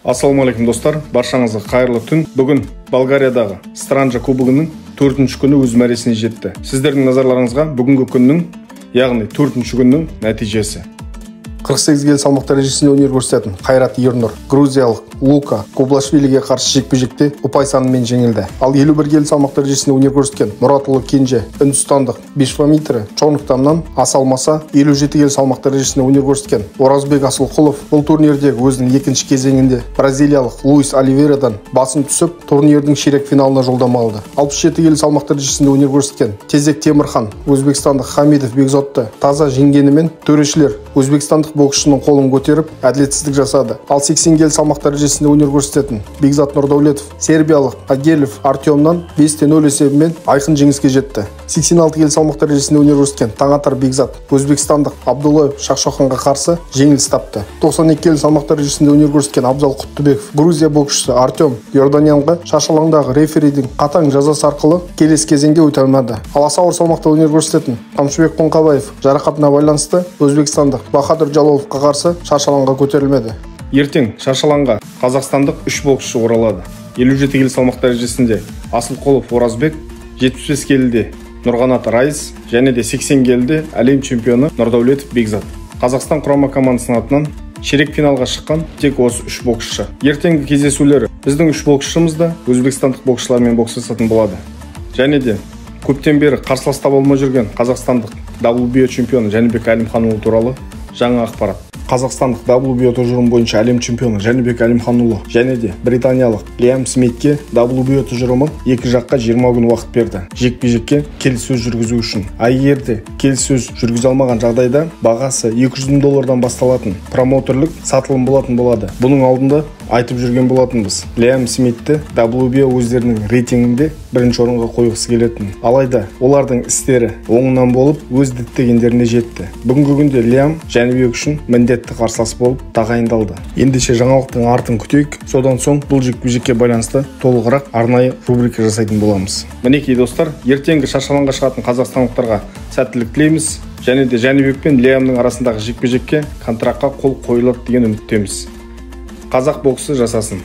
Ассалаумағалейкум достар, баршаңызға қайырлы түн. Бүгін Болгариядағы Странджа кубогының 4-ші күні өз мәресіне жетті. Сіздердің назарларыңызға бүгінгі күннің, яғни 4-ші күннің нәтижесі. 48 келі салмақ дәрежесінде өнер көрсететін Қайрат Ернұр грузиялық Лука Кублашвилиге қарсы жекпе-жекте ұпай санымен жеңілді. Ал 51 келі салмақ дәрежесінде өнер көрсеткен Мұратұлы Кенже үндістандық Бишвамитра Чонгтамнан аса алмаса, 57 келі салмақ дәрежесінде өнер көрсеткен Оразбек Асылқұлов бұл турнирдегі өзінің екінші кезеңінде бразилиялық Луис Оливейрадан басым түсіп, турнирдің ширек финалына жолдама алды. 67 келі салмақ дәрежесінде өнер көрсеткен Тезек Темірхан өзбекстандық Хамидов Бекзотты таза жеңгенімен, төрешілер өзбекстандық боксшының қолын көтеріп, әділетсіздік жасады. Ал 80 келі салмақ дәрежесінде өнер көрсететін Бекзат Нұрдәулетов сербиялық Агелев Артемнан 5-0 есебімен айқын жеңіске жетті. 86 келі салмақ дәрежесінде өнер көрсеткен Таңатар Бекзат өзбекстандық Абдуллаев Шахшоханға қарсы жеңіліс тапты. 92 келі салмақ дәрежесінде өнер көрсеткен Абзал Құттыбеков Грузия боксшысы Артем Йорданянға шаршы алаңдағы реферидің қатаң жазасы арқылы келесі кезеңге өте алмады. Ал аса ауыр салмақта өнер көрсететін Қамшыбек Қоңқабаев жарақатына байланысты өзбекстандық Бахадүр Жалоловқа қарсы шаршы алаңға көтерілмеді. Ертең шаршы алаңға қазақстандық 3 боксшы оралады. 57 келі салмақ дәрежесінде Асылқұлов Оразбек, 75 келіде Нұрғанат Райыс және де 80 келіде әлем чемпионы Нұрдәулетов Бекзат. Қазақстан құрама командасының атынан ширек финалға шыққан тек осы 3 боксшы. Ертеңгі кездесулері біздің 3 боксшымыз да өзбекстандық боксшылармен бокстасатын болады. Және де көптен бері қарсылас таба алмай жүрген қазақстандық WBO чемпионы Жәнібек Әлімханұлы туралы жаңа ақпарат. Қазақстандық WBO тұжырымы бойынша әлем чемпионы Жәнібек Әлімханұлы және де британиялық Лиам Смитке WBO тұжырымы екі жаққа 20 күн уақыт берді. Жекпе-жекке келіссөз жүргізу үшін. А егер де келіссөз жүргізе алмаған жағдайда бағасы 200 мың доллардан басталатын промоутерлік сатылым болатын болады. Бұның алдында айтып жүрген болатынбыз. Лиам Смитті WBO өздерінің рейтингінде бірінші орынға қойғысы келетін. Алайда олардың істері оңынан болып, өз діттегендеріне жетті. Бүгінгі күнде Лиам Жәнібек үшін міндетті қарсылас болып тағайындалды. Ендеше жаңалықтың артын күтейік. Содан соң бұл жекпе-жекке байланысты толығырақ арнайы рубрика жасайтын боламыз. Мінекей достар, ертеңгі шаршы алаңға шығатын қазақстандықтарға сәттілік тілейміз. Және де Жәнібек пен Лиамның арасындағы жекпе-жекке контрактқа қол қойылады деген үміттеміз. Қазақ боксы жасасын.